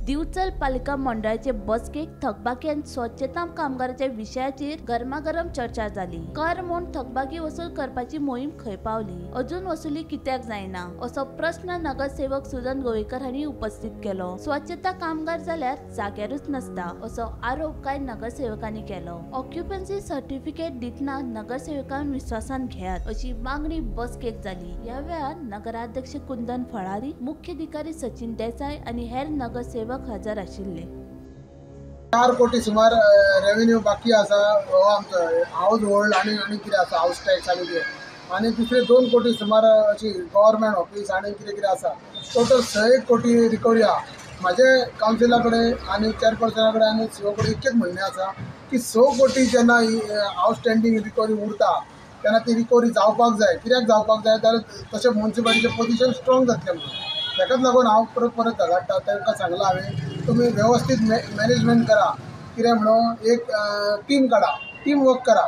दिवचल पालिका मंडळाचे बसकेक थकबाकी आनी स्वच्छता कामगाराच्या विशयाचेर गरमागरम चर्चा जाली. कर म्हूण थकबाकी वसूल करपाची मोहीम खंय पावली, अजून वसुली कित्याक जायना असो प्रस्न नगरसेवक सुजन गोवेकर हांणी उपस्थित केलो. स्वच्छता कामगार जाल्यार जाग्यारूच नसता असो आरोप कांय नगरसेवकांनी केलो. ऑक्युपन्सी सर्टिफिकेट दितना नगरसेवकांक विस्वासान घेयात अशी मागणी बसकेक जाली. ह्या वेळार नगराध्यक्ष कुंदन फळारी, मुख्याधिकारी सचिन देसाय आनी हेर नगरसेवक हजर आशिल्ले. 4 कोटी सुमार रेवेन्यू बाकी आसा हो आमचो हावज होल्ड आनी आनी कितें आसा हावज टॅक्स आनी कितें, आनी दुसरे 2 कोटी सुमार अशी गव्हर्मेंट ऑफिस आनी कितें कितें आसा. टोटल 6 कोटी रिकवरी आहा. म्हाजे कावन्सिला कडेन आनी चेअरपर्सना कडेन आनी सीओ कडेन इतकेंच म्हणणें आसा की 6 कोटी जेन्ना आवटस्टँडींग रिकवरी उरता तेन्ना ती रिकवरी जावपाक जाय. कित्याक जावपाक जाय जाल्यार तशें म्युनिसिपालिटीचें पोजिशन स्ट्रॉंग जातलें म्हणून. ताकाच लागून हांव परत परत झगडटा. तांकां सांगलां हांवें तुमी वेवस्थीत मॅनेजमेंट करा. कितें म्हणून एक टीम काडा, टीम वर्क करा.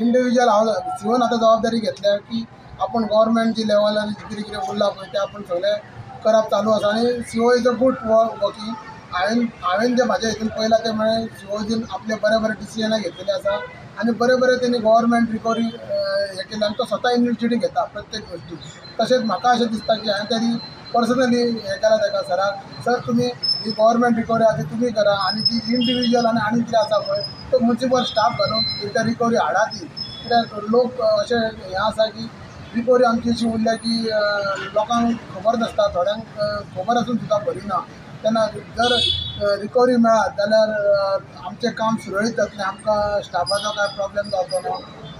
इंडिविज्युअल हांव सीओन आतां जबाबदारी घेतल्या की आपूण गव्हर्मेंट जी लेवलार कितें कितें उरलां पळय तें आपूण सगळें करप चालू आसा. आनी CO is a good working. हांवें जें म्हाज्या हितून पळयलां तें म्हळ्यार सीओजीन आपले बरे बरे डिसिजनां घेतलेले आसा आनी बरे बरे तेणी गव्हर्मेंट रिकवरी हें केलें आनी तो स्वता इनिशिएटीव घेता प्रत्येक गोश्टी. तशेंच म्हाका अशें दिसता की हांवें तेणी पर्सनली हें केलां ताका सराक, सर तुमी ही गव्हर्मेंट रिकवरी आसा ती तुमी करा आनी ती इंडिविज्युअल आनी आनी कितें आसा पळय तो म्युनिसिपल स्टाफ घालून एकदां रिकवरी हाडा ती. कित्याक लोक अशें हें आसा की रिकवरी आमची अशी उरल्या की लोकांक खबर नासता, थोड्यांक खबर आसून सुद्दां भरिना. तेन्ना जर रिकवरी मेळत जाल्यार आमचें काम सुरळीत जातलें, आमकां स्टाफाचो कांय प्रॉब्लेम जावचो ना.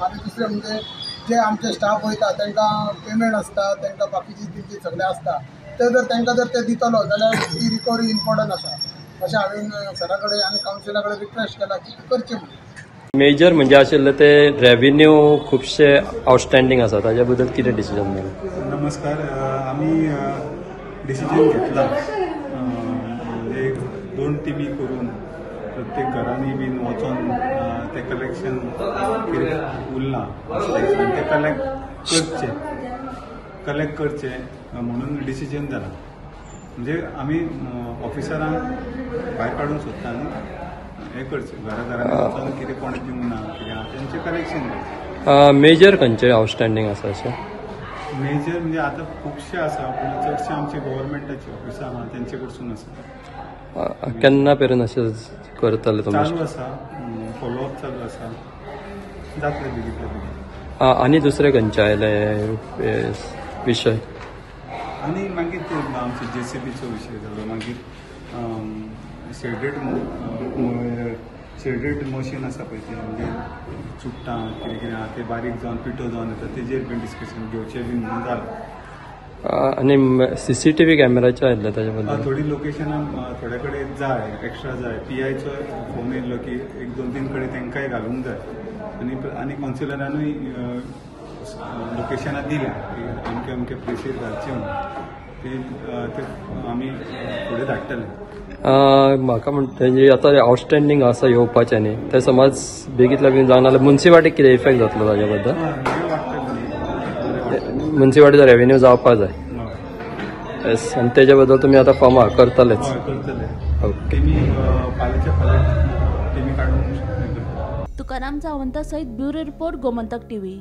आनी दुसरें म्हणजे जे आमचे स्टाफ वयता तांकां पेमेंट आसता, तांकां बाकीची तेंची सगळें आसता, ते जर तांकां जर ते दितलो जाल्यार ती रिकवरी इम्पॉर्टंट आसा अशें हांवें सरा कडेन आनी कावन्सिला कडेन रिक्वेस्ट केला की करचें म्हणून. मेजर म्हणजे आशिल्ले ते रेव्हेन्यू खुबशे आवटस्टँडींग आसा, ताच्या बद्दल कितें डिसिजन मेळ्ळें? नमस्कार, आमी डिसिजन घेतला म्हणजे 2 टिमी करून प्रत्येक घरांनी बीन वचोन ते कलेक्शन कितें उरलां ते कलेक्ट करचें म्हणून डिसिजन जालां. म्हणजे आमी ऑफिसरांक भायर काडूंक सोदता न्हू, हें करचें घरा घरांनी वचोन कितें कोणें दिवंक ना कितें आहा तेंचें कलेक्शन करचें. मेजर खंयचें आवटस्टँडींग आसा अशें? मेजर म्हणजे आतां खुबशे आसा पूण चडशे आमचे गव्हर्मेंटाचे ऑफिसां आहा तेंचे कडसून आसा. केन्ना मेरेन अशें करतले तुमी? चालू आसा, फॉलोअप चालू आसा, जातले बेगीतले बेगीन. आनी दुसरे खंयचे आयले विशय? आनी मागीर ते आमचे जेसीबीचो विशय जालो, मागीर शेडेड मशीन आसा पळय तें म्हणजे चुट्टां कितें कितें आहा तें बारीक जावन पिठो जावन येता तेजेर बीन डिस्कशन घेवचें बीन म्हणून जालां. आनी सीसीटीव्ही कॅमेराचे आयिल्ले ताजे बद्दल? थोडी लोकेशनां थोडे कडेन जाय, एक्स्ट्रा जाय. पीआयचो फोन येयल्लो की 1 2 3 कडेन तांकांय घालूंक जाय आनी आनी कावन्सिलरानूय लोकेशनां दिल्या की अमके अमके प्लेसीर घालचे म्हणून, ते आमी फुडें धाडटले. म्हाका म्हणटा जे आतां आवटस्टँडींग आसा येवपाचें न्ही ते समज बेगीतल्या बेगीन जावना जाल्यार मुन्सिपालिटीक कितें इफेक्ट जातलो ताजे बद्दल? मुन्सिपालिटीचो रेव्हेन्यू जावपाक जाय. येस, आनी तेजे बद्दल तुमी आतां फॉर्मा करतलेच? ओके. तुकाराम सावंता सहित ब्युरो रिपोर्ट, गोमंतक टीव्ही.